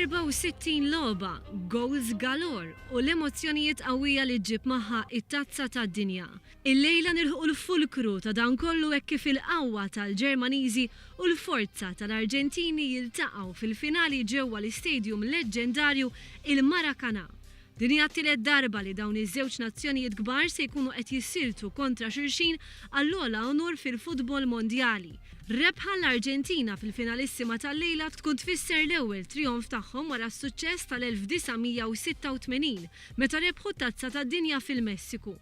64 logħba, goals galore u l-emozzjonijiet qawwija li ġġib magħha it-Tazza tad-Dinja. Illejla nilħqu l-fulkru ta' dan kollu hekk kif il-qawwa tal-Ġermaniżi u l-forza tal-Arġentini jiltaqgħu fil-finali ġewwa l-istadium leġġendarju il-Maracanã. Din hija t-tielet darba li dawn iż-żewġ nazzjonijiet kbar se jkunu qed jissieltu kontra xulxin għall-ogħla onur fil-futbol mondjali. Rebħa l-Arġentina fil-finalissima tal-lejla tkun tfisser l-ewwel trionf tagħhom wara s-suċċess tal-1986 meta rebħu t-Tazza tad-Dinja fil-Messiku.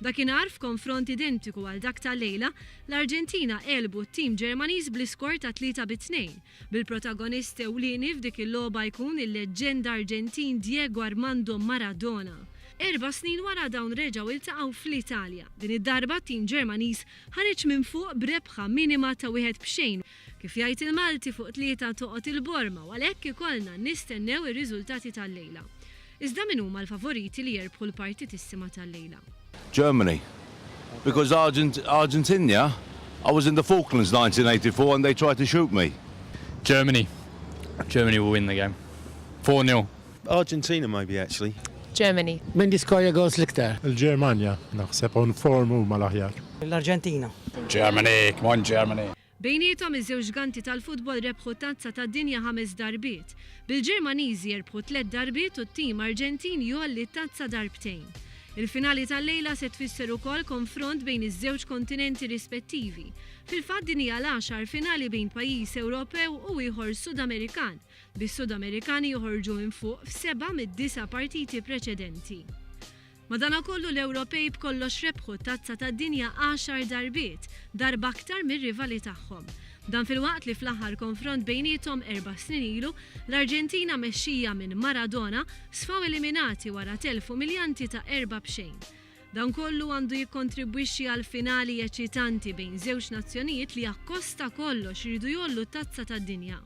Dakinhar, f'konfront identiku għal dak tal-lejla, l-Arġentina għelbu t-tim Ġermaniż bl-iskor ta' 3-2, bil-protagonist ewlieni f'dik il-logħba jkun il-leġġenda Arġentin Diego Armando Maradona. 4 snin wara dawn reġgħu iltaqgħu fl-Italja. Din id-darba tim Ġermaniż ħareġ minn fuq b'rebħa minima ta' 1-0. Kif jgħid il-Malti, fuq tlieta toqgħod il-borma u għalhekk ikollna nistennew ir-riżultati tal-lejla. Iżda min huma l-favoriti li jerbħu l-partitissima tal-lejla? Germany. Because Argentina, I was in the Falklands 1984 and they tried to shoot me. Germany. Germany will win the game. 4-0. Argentina maybe, actually. Germany. Min jiskorja goals l-iktar? Il-Ġermanja, naħseb on form huma l-aħjar. L-Arġentina. Germany, come on, Germany. Bejniethom iż-żewġ ġganti tal-futbol rebħu Tazza tad-Dinja ħames darbiet. Bil-Ġermaniżi jerbħu tliet darbiet u t-tim Arġentin jgħolli tazza darbtejn. Il-finali tal-lejla se tfisser ukoll konfront bejn iż-żewġ kontinenti rispettivi. Fil-fatt din hija l-10 finali bejn pajjiż Ewropew u ieħor Sudamerikan, bis-Sudamerikani joħorġu minn fuq f'seba' mid-disa' partiti preċedenti. Madanakollu l-Ewropej b'kollox rebħu Tazza tad-Dinja 10 darbiet, darba aktar mir-rivali tagħhom. Dan filwaqt li fl-aħħar konfront bejniethom 4 snin ilu, l-Arġentina mexxija minn Maradona sfaw eliminati wara telf umiljanti ta' 4-0. Dan kollu għandu jikkontribwixxi għal finali eċitanti bejn żewġ nazzjonijiet li akkost ta' kollox iridu jgħollu t-Tazza tad-Dinja.